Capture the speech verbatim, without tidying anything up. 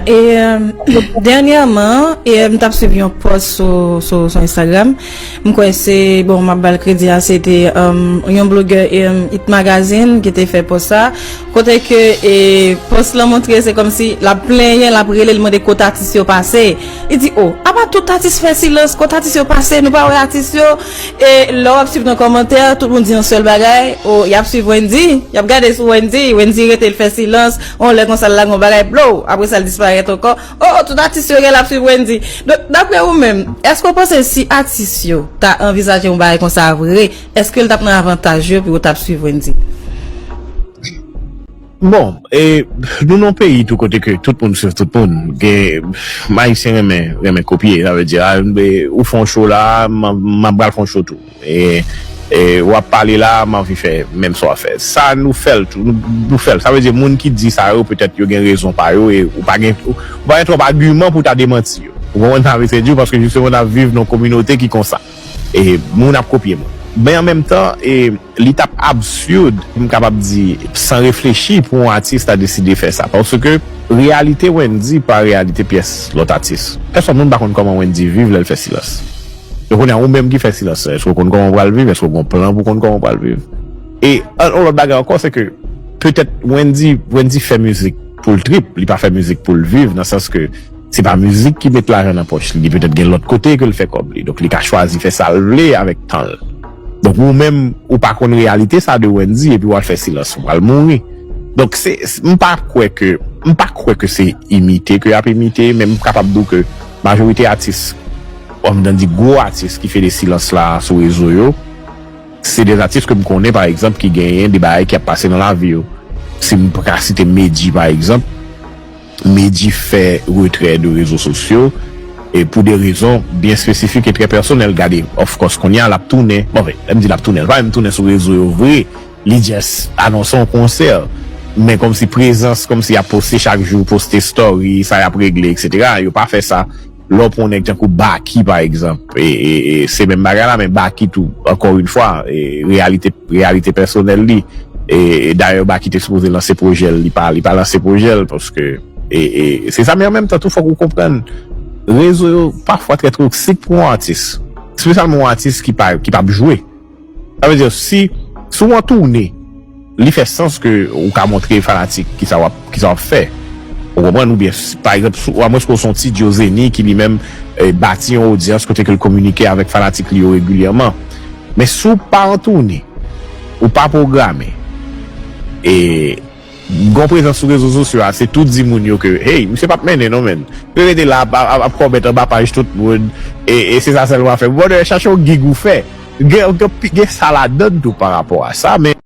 E, euh, dènyèman, e, euh, m t ap swiv yon pòs sou, sou, sou Instagram. M kwè se, bon, m ap ba l kredi a, se te, euh, yon blogè, euh, Hit Magazine ki te fè pòs sa. Kote ke, e, pòs lan montre se kòmsi l ap plenyen, l ap rele, l mande kote atis yo pase. Li di, "O, apa tout atis fè silans, kote atis yo pase, nou pa wè atis yo?" E lè w ap swiv nan kòmantè, tout moun di yon sèl bagay, "O, y ap swiv Wendy, y ap gade sou Wendy, Wendy rete, l fè silans, on lè konsa l lage yon bagay, blow, apre sa l disparèt ankò." O, tout atis yo gen l ap swiv Wendy. Donk, daprè ou menm, èske w panse si atis yo ta anvizaje yon bagay konsa vre, èske l t ap nan avantaj yo pou yo t ap swiv Wendy? Bon, e, nou nan peyi tou kote ke tout moun swiv tout moun. Gen, Ayisyen renmen, renmen kopye, sa vle di, a, e, ou fè yon show la, m, m ap pral fè yon show tou. E, e, w ap pale la, m anvi fè menm sa w ap fè. Sa nou fè l tou, nou, nou fè l. Sa vle di, moun ki di sa yo, petèt yo gen rezon pa yo, e ou pa gen, ou pa gen twòp agiman pou ta demanti yo. Ou konprann sa m ap eseye di w, paske jisteman n ap viv nan yon kominote ki konsa. E moun ap kopye moun. Men an menm tan, e, li t ap absid, m kapab di, san reflechi, pou yon atis ta deside fè sa. Paske reyalite Wendy pa reyalite pyès lòt atis. Pèsòn moun pa konn kòman Wendy viv lè l fè silans. Donk, kounye a, ou menm ki fè silans lan, èske w konn kòman w pral viv? Èske w gen plan pou w konn kòman w pral viv? E, an, yon lòt bagay ankò, se ke petèt Wendy, Wendy fè mizik pou l trip, li pa fè mizik pou l viv, nan sans ke se pa mizik ki met lajan nan pòch li, li petèt gen lòt kote ke l fè kòb li. Donk, li ka chwazi fè sa l vle avèk tan l. Donk, ou menm, ou pa konn reyalite sa de Wendy, epi w al fè silans, ou pral mouri. Donk, se, se, m pa kwè ke, m pa kwè ke se imite ke y ap imite, men m kapab di w ke majorite atis, m anvi di gwo atis ki fè de silans la sou rezo yo, se de atis ke m konnen, pa egzanp, ki genyen de bagay ki ap pase nan lavi yo. Si m ka site Medjy, pa egzanp, Medjy fè retrè de rezo sosyo, e pou de rezon byen espesifik e trè pèsonèl. Gade, of course, kounye a, l ap tounen. Bon, lè m di l ap tounen, l pa menm tounen sou rezo yo vre. Li just anonse yon konsè. Men kòmsi prezans, kòmsi y ap poste chak jou, poste story, sa y ap regle, etsetera. Yo pa fè sa. Lè w pran yon nèg tankou Baky, pa egzanp, e, e, e, se menm bagay la, men Baky tou, ankò yon fwa, e, reyalite, reyalite pèsonèl li. E, e dayè, Baky te sipoze lanse pwojè l, li pa, li pa lanse pwojè l, paske, e, e, se sa, men an menm tan tou, fòk ou konprann, rezo yo pafwa trè toksik pou yon atis. Espesyalman yon atis ki pa, ki p ap jwe. Sa vle di, si, si w an toune, li fè sans ke ou ka montre fanatik ki sa w ap, ki sa w ap fè. Ou konprann? Oubyen, si, pa egzanp, si, amwens ke w se yon ti Diozeni ki li menm, eh, bati yon odyans kote ke l kominike avèk fanatik li yo regilyèman. Men si w pa an toune, ou pa pwograme, e gon prezans sou rezo sosyo a, se tou di moun yo ke, hey, misye p ap mennen non, menn. Yo rete la ap, ap, ap kòmèt anba paj tout moun, e, e se sa sèlman ap fè. Brother, chache yon gig ou fè. Gen, gen, gen sa ladann tou pa rapò a sa, men